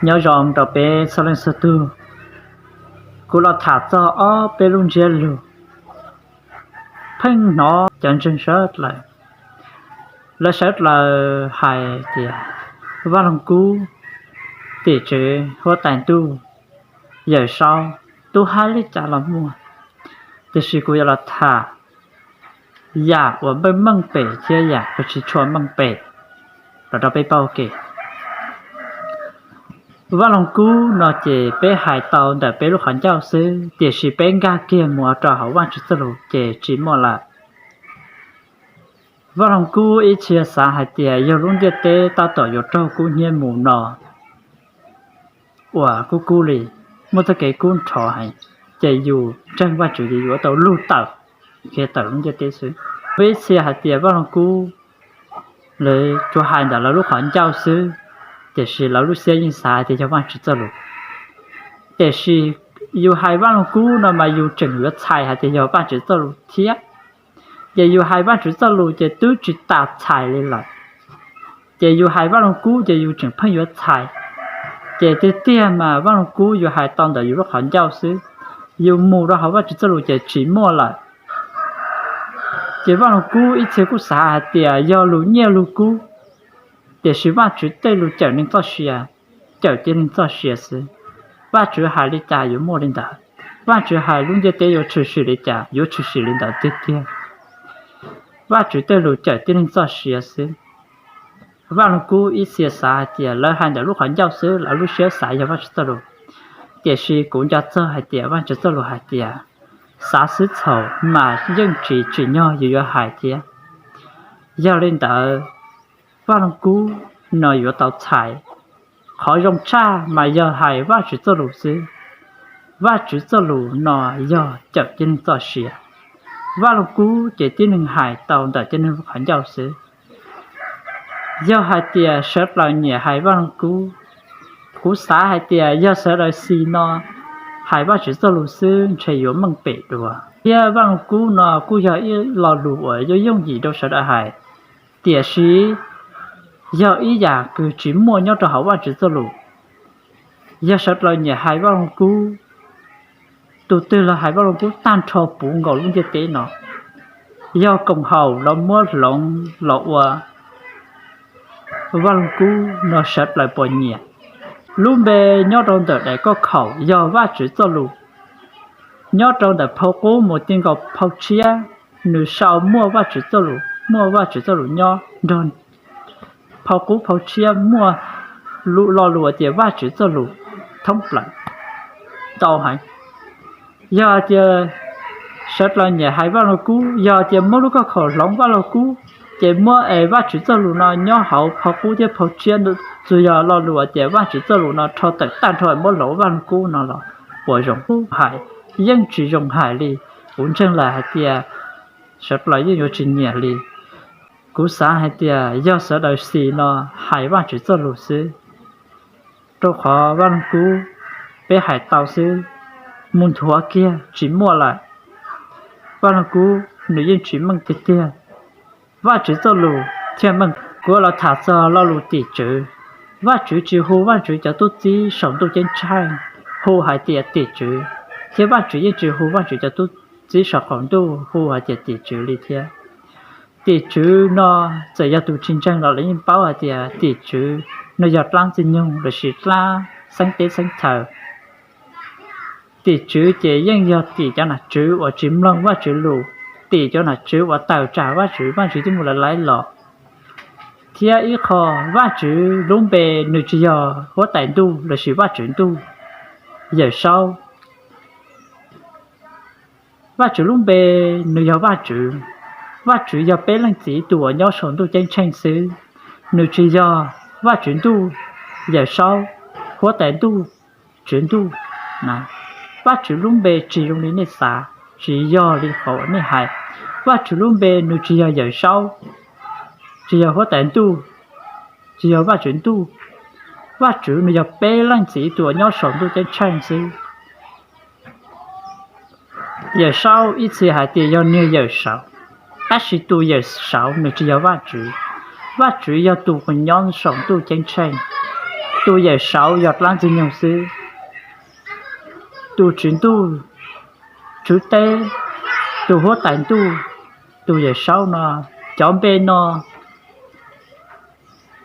Nyob zoo rau peb txhua leej txhua tug, kuv los tham txog ob peb lub ntsiab lus. Pheej hnov cov ntseeg sawv dlawg, lawv sawv dlawg hais tias Vaj Loog Kub, tim tswv huab tais ntuj, Yawm Saub, tub hab li cas los muaj, tiam sis kuv yuav los tham yam uas meej meej pem thiab yam uas tsis tshua meej pem los rau peb paub ke. Vaj Loog Kub no ces peb hais tau ntawm peb lub qhov ncauj xwb, tiam sis peb nkag kiag mus rau hauv Vajtswv txoj lus ces tsis muaj lawm. Vaj Loog Kub ib txhia xav hais tias yog lub ntiaj teb tab tom yuav raug kub hnyiab mus no uas kub kub li, muaj txoj kev kub nrho heev, ces yus ntseeg Vajtswv ces yuav tau lug tawm, khiav tawm lub ntiaj teb xwb. Peb txhia hais tias Vaj Loog Kub, lawv tsuas hais ntawm lawv lub qhov ncauj xwb, tiam sis lawv lub siab yeej xav hais tias yog Vajtswv txoj lus. Tiam sis yus hais Vaj Loog Kub no mas yus tseem yuav txhais hais tias yog Vajtswv txoj lus thiab. Ces yus hais Vajtswv txoj lus ces twb tsis tas txhais li lawm. Ces yus hais Vaj Loog Kub ces yus tseem pheej yuav txhais. Ces tiag tiag mas Vaj Loog Kub yus hais tau ntawm yus lub qhov ncauj xwb, yus mus rau hauv Vajtswv txoj lus ces tsis muaj lawm. Ces Vaj Loog Kub ib txhia kuj xav hais tias yog lus nyiaj lus kub, tiam sis Vajtswv tej lus cawm neeg txoj sia, cawm tib neeg txoj sia xwb. Vajtswv hais li cas yuav muaj li ntawd. Vajtswv hais lub ntiaj teb yuav tshwm sim li cas yuav tshwm sim li ntawd tiag tiag. Vajtswv tej lus cawm tib neeg txoj sia xwb. Vaj Loog Kub ib txhia xav hais tias lawv hais ntawm lub qhov ncauj xwb, lawv lub siab xav yog Vajtswv txoj lus. Tiam sis kuv nco txog hais tias Vajtswv txoj lus hais tias xav xwb txhaum mas yeej tsis tsim nyog yus yuav hais thiab. Yog li ntawd, Vaj Loog Kub no yuav tau txhais. Qhov zoo tshaj mas yog hais Vajtswv txoj lus xwb. Vajtswv txoj lus no yog cawm tib neeg txoj sia. Vaj Loog Kub ces tib neeg hais tau ntawm tib neeg lub qhov ncauj xwb. Yog hais tias sawv dlawg nyiam hais Vaj Loog Kub, kuv xav hais tias yog sawv daws xis no hais Vajtswv txoj lus xwb ntshe yuav meej pem dua. Thiab Vaj Loog Kub no kuj yog ib lo lus uas yooj yooj yim rau sawv daws hais, tiam sis yog ib yam kws tsis muaj nyob rau hauv Vajtswv txoj lus. Yog sawv dlawg nyiam hais Vaj Loog Kub, tus twg los hais Vaj Loog Kub tag nrho puv nkaus lub ntiaj teb no. Yog koom haum los muab hloov los ua Vaj Loog Kub no sawv dlawg puas nyiam. Lub npe nyob rau ntawm daim kauj khaum yog Vajtswv txoj lus. Nyob rau ntawm phau qub mus ti nkaus phau tshiab, nws sau muaj Vajtswv txoj lus, muaj Vajtswv txoj lus nyob nrog phau qub phau tshiab muaj lo lus tias Vajtswv txoj lus thoob plaws ntau heev. Yog tias sawv dlawg nyiam hais Vaj Loog Kub, yog tias muab lub kauj khaum hloov Vaj Loog Kub, ces muab es Vajtswv txoj lus no nyob hauv phau qub thiab phau tshiab, txawm yog lo lus tias Vajtswv txoj lus no rho tawm tag nrho muab hloov Vaj Loog Kub no los puas zoo hais? Yeej tsis zoo hais li. Kuv ntseeg lawm hais tias sawv dlawg yeej yuav tsis nyiam li. Kuv xav hais tias yog sawv daws xis no hais Vajtswv txoj lus xwb, rau qhov Vaj Loog Kub peb hais tau xwb, mus nthuav kiag tsis muaj lawm. Vaj Loog Kub nws yeej tsis meej tiag tiag. Vajtswv txoj lus thiaj meej. Kuv los tham txog lo lus tim tswv. Vajtswv tsis hu Vajtswv cov tub txib saum ntuj ceeb tsheej hu hais tias tim tswv, thiab Vajtswv yeej tsis hu Vajtswv cov tub txib saum qaum ntuj hu hais tias tim tswv li thiab. Tim tswv no txawm yog tus tsis ntseeg los lawv yeej paub hais tias tim tswv no yog dlaab txiv nyoog lossis dlaab xeeb teb xeeb chaw. Tim tswv ces yeej yog tim cov nom tswv uas tsis mloog Vajtswv lus, tim cov nom tswv uas tawm tsam Vajtswv, Vajtswv twb mus lawv laiv los. Thiab ib qho, Vajtswv lub npe nws tsis yog huab tais ntuj lossis Vajtswv ntuj, Yawm Saub. Vajtswv lub npe nws yog Vajtswv. Vajtswv yog peb leej txiv tus uas nyob saum ntuj ceeb tsheej xwb, nws tsis yog Vajtswv ntuj, Yawm Saub, huab tais ntuj, tswv ntuj. Vajtswv lub npe tsis zoo li nej xav, tsis yog li qhov uas nej hais. Vajtswv lub npe nws tsis yog Yawm Saub, tsis yog huab tais ntuj, tsis yog Vajtswv ntuj. Vajtswv nws yog peb leej txiv tus uas nyob saum ntuj ceeb tsheej xwb. Yawm Saub ib txhia hais tias yog niag yawm saub, tab sis tus yawm saub nws tsis yog Vajtswv. Vajtswv yog tus uas nyob saum ntuj ceeb tsheej. Tus yawm saub yog dlaab Ntxwg Nyoog xwb. Tus tswv ntuj, tswv teb, tus huab tais ntuj, tus yawm saub no, cov npe no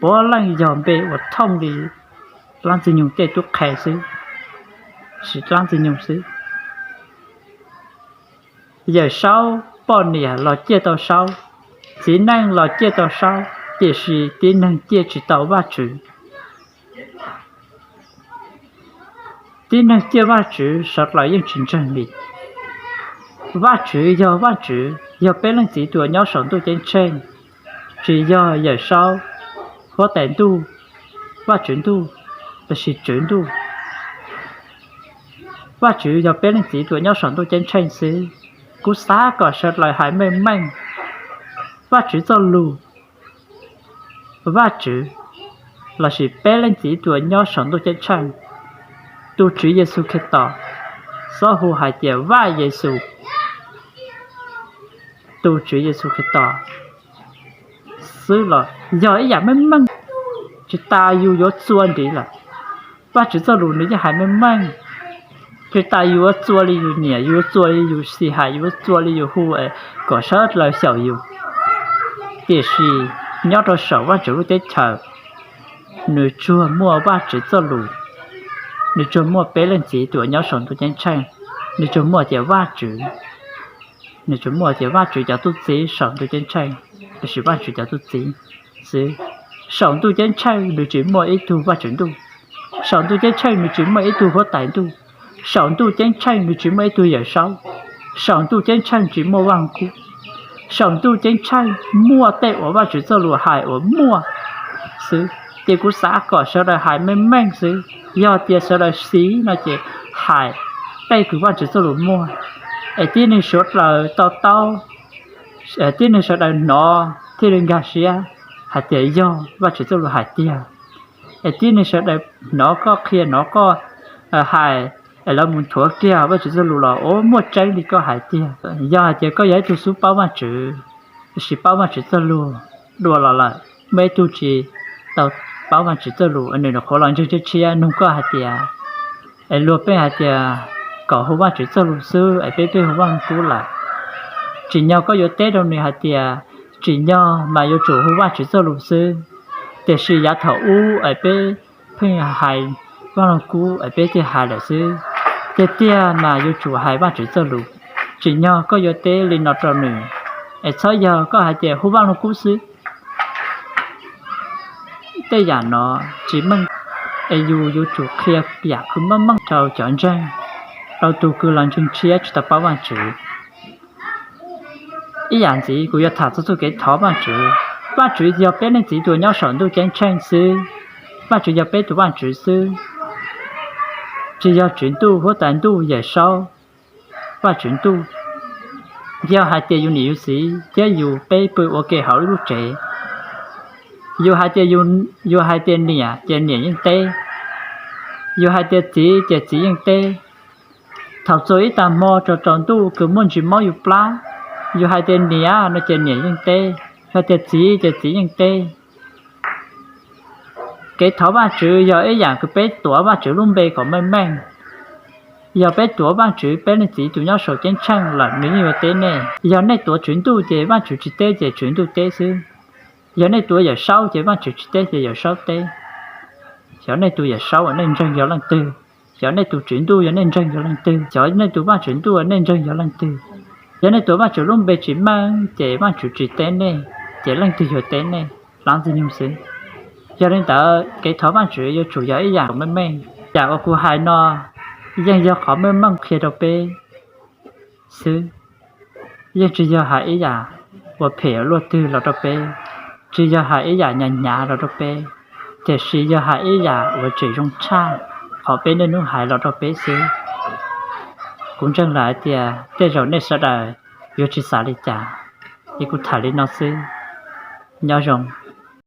puav leej yog npe uas thooj li dlaab Ntxwg Nyoog tej tub qhe xwb, siv dlaab Ntxwg Nyoog xwb. Yawm saub poj niam los ciaj tau saub, txiv neej los ciaj tau saub, tiam sis tib neeg ciaj tsis tau Vajtswv. Tib neeg ciaj Vajtswv sawv daws yeej tsis ntseeg li. Vajtswv yog Vajtswv, yog peb leej txiv tuam nyob saum ntuj ceeb tsheej, tsis yog yawm saub, huab tais ntuj, Vajtswv ntuj, lossis tswv ntuj. Vajtswv yog peb leej txiv tuam nyob saum ntuj ceeb tsheej xwb. Kuv xav kom sawv daws hais meej meej, Vajtswv txoj lus, Vajtswv, lossis peb leej txiv tuam nyob saum ntuj ceeb tsheej, tus Tswv Yexus Khetos, txhob hu hais tias Vaj Yexus, tus Tswv Yexus Khetos xwb los yog ib yam meej meej, tsis tas yus yuav txua ntiv lawm. Vajtswv txoj lus nws yeej hais meej meej, tsis tas yus yuav txua li yus nyiam, yus yuav txua li yus xis hais, yus yuav txua li yus hu kom sawv daws xyaum yus. Tiam sis nyob rau saum Vajtswv lub teb chaws, nws tsuas muaj Vajtswv txoj lus, nws tsuas muaj peb leej txiv tuam nyob saum ntuj ceeb tsheej, nws tsuas muaj tias Vajtswv, nws tsuas muaj tias Vajtswv cov tub txib saum ntuj ceeb tsheej, tiam sis Vajtswv cov tub txib xwb. Saum ntuj ceeb tsheej nws tsis muaj ib tug Vajtswv ntuj, saum ntuj ceeb tsheej nws tsis muaj ib tug huab tais ntuj, saum ntuj ceeb tsheej nws tsis muaj ib tug yawm saub, saum ntuj ceeb tsheej tsis muaj Vaj Kub, saum ntuj ceeb tsheej muaj tej uas Vajtswv txoj lus hais uas muaj xwb. Ces kuv xav kom sawv daws hais meej meej xwb, yog tias sawv daws xis no ces hais tej kws Vajtswv txoj lus muaj, es tib neeg sawv daws to taub, tib neeg sawv daws hnov thiaj li nkag siab hais tias yog Vajtswv txoj lus hais tiag. Es tib neeg sawv daws hnov koj qhia, hnov koj hais, es lawv mus nthuav kiag Vajtswv txoj lus los ua muaj tseeb li koj hais tiag. Yog hais tias koj yog ib tug xub paub Vajtswv, tab sis paub Vajtswv txoj lus dua los lawm, muaj ib tug tsis tau paub Vajtswv txoj lus, nws nyuam qhuav los ntseeg tshiab tshiab nug koj hais tias, es luag pheej hais tias kom hu Vajtswv txoj lus xwb es peb pheej hu Vaj Kub lawm. Tsim nyog koj yuav teb rau nws hais tias, tsim nyog mas yuav tsum hu Vajtswv txoj lus xwb, tiam sis yav thaum ub es peb pheej hais Vaj Kub es peb thiaj hais lawm xwb. Tiag tiag mas yuav tsum hais Vajtswv txoj lus. Tsim nyog koj yuav teb li no rau nws, es txhob yog koj hais tias hu Vaj Kub xwb. Tej yam no tsis meej, es yus yuav tsum qhia piam kws meej meej rau cov ntseeg, rau tus kws los ntseeg tshiab tsis tau paub Vajtswv. Ib yam ntxiv kuv yuav tham txog txoj kev thov Vajtswv. Vajtswv yog peb leej txiv tuam nyob saum ntuj ceeb tsheej xwb. Vajtswv yog peb tus Vajtswv xwb, tsis yog tswv ntuj, huab tais ntuj, yawm saub, Vajtswv ntuj. Yog hais tias yus niam yus txiv thiab yus peb pw ua ke hauv ib lub tsev, yus hais tias, yus hais tias niam ces niam yeej teb, yus hais tias txiv ces txiv yeej teb. Thaum txog ib tag hmo rau rau ntuj kws muaj ntsis mob yus plab, yus hais tias niam no ces niam yeej teb, yog tias txiv ces txiv yeej teb. Kev thov Vajtswv yog ib yam kws peb tuav Vajtswv lub npe kom meej meej. Yog peb tuav Vajtswv peb leej txiv tus nyob saum ceeb tsheej lawm nws yeej yuav teb nej. Yog nej tuav tswv ntuj ces Vajtswv tsis teb ces tswv ntuj teb xwb. Yog nej tuav yawm saub ces Vajtswv tsis teb ces yawm saub teb. Xyov nej tus yawm saub uas nej ntseeg yog leej twg, xyov nej tus tswv ntuj uas nej ntseeg yog leej twg, xyov nej tus Vajtswv ntuj uas nej ntseeg yog leej twg. Yog nej tuav Vajtswv lub npe tsis meej ces Vajtswv tsis teb nej, ces leej twg yuav teb nej? Dlaab Ntxwg Nyoog xwb. Yog li ntawd kev thov Vajtswv yuav tsum yog ib yam meej meej. Yam uas kuv hais no yeej yog qhov meej meej qhia rau peb xwb. Yeej tsis yog hais ib yam uas phem luaj twg los rau peb, tsis yog hais ib yam hnyav hnyav los rau peb, tiam sis yog hais ib yam uas tseem zoo tshaj qhov peb niaj hnub hais los rau peb xwb. Kuv ntseeg lawm hais tias tej zaum nej sawv daws yuav tsis xav li cas, es kuv tham li no xwb. Nyob zoo.